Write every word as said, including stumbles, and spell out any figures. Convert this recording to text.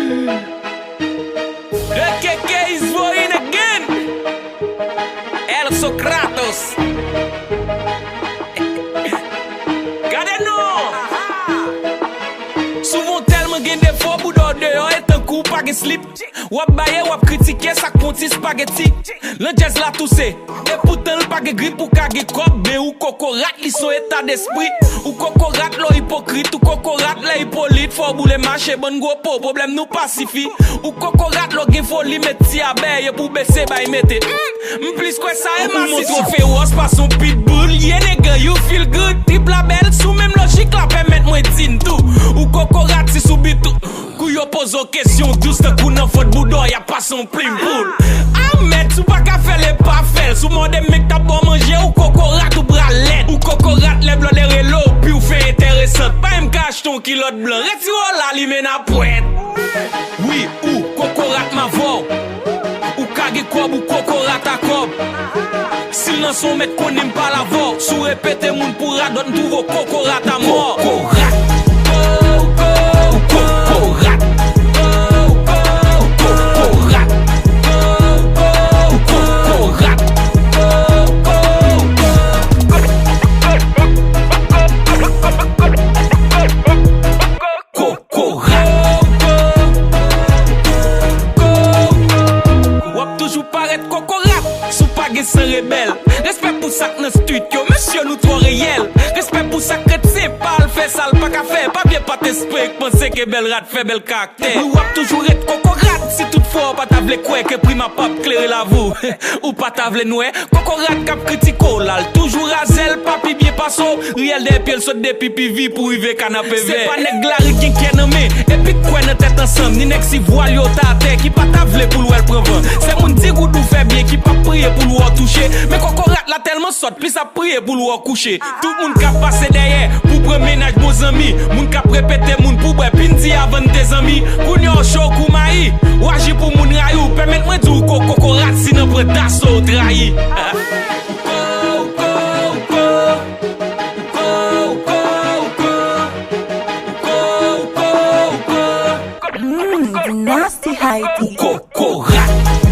The K K is going again. El Socrates. Gade non. Souvan w tèlman gen defo, bouda w deyò e tankou w pa gen slip. W ap baye, w ap kritike, sa k pran ti spageti. Nan djèz la touse. E poutan l pa gen grip, ou ka gen kòb, men ou kokorat, li se yon eta despri. Ou kokorat lè w ipokrit, ou kokorat lè ipolit, fò w boule mache, bann gwo po, pwoblèm nou pa sifi. Ou kokorat lè w gen foli, met ti abèy, epi w bese bay mete. M plis kwè sa e masisi. Ou montre w fewòs, pase yon pitbull, yeah nigga, you feel good. Trip la bèl, sou menm lojik la, pèmèt mwen di n tou. Ou kokorat, si sou bit ou. Kou yo poze w kesyon dous tankou nan fòt bouda w, y ap pase yon plim pou l. A mèd, si w pa ka fè l, e pa fè l. Si w mòde m, men k t ap ba w manje, ou kokorat, ou pral lèd. Ou kokorat, lè blòdè rele w, pi w fè enteresant. Pa menm ka achte yon kilòt blan, retire w la, li mennen a pwèt. Wi, ou kokorat m avè w. Ou ka gen kòb, ou kokorat a kòb. Si l nan son mèt konnen m pale avè w. Si w repete moun pou radòt, m twouve w kokorat a mò. Kokorat. Kokorat. Kokorat. Kokorat. Kokorat. W ap toujou parèt kokorat, si w pa gen san rebèl. Respè pou sa k nan street yo, mesye nou twò reyèl. Respè pou sa k kretyen, pa al fè sa l pa ka fè. Pa byen pa t espere k panse ke bèl rat fè bèl karaktè. Wi, w ap toujou ret kokorat, si tout fwa w pa ta vle kwè ke prima p ap klere lavi w. Ou pa ta vle n wè kokorat k ap kritike w la, l toujou razè l pa pi byen pase w. Riyèl dèyè pye l sot depi P V pou rive Kanapevè. Se pa nèg lari k gen kè nan men, epi k kwè nan tèt ansanm, ni nèg si vwal yo ta atè ki pa ta vle pou l wè l pran van. Se moun di goud ou fè byen ki p ap priye pou l wè w touche. Men kokorat la tèlman sòt, plis ap priye pou l wè w kouche. Tout moun k ap pase dèyè pou pran mennaj bon zanmi, moun k ap repete moun pou bwè, pindi avan n te zanmi. Kounye a w cho kou mayi, w aji pou moun rayi w. Pèmèt mwen di w ko kokorat, si nan pran daso w trayi. Mm, the nasty Heidi. Kokorat.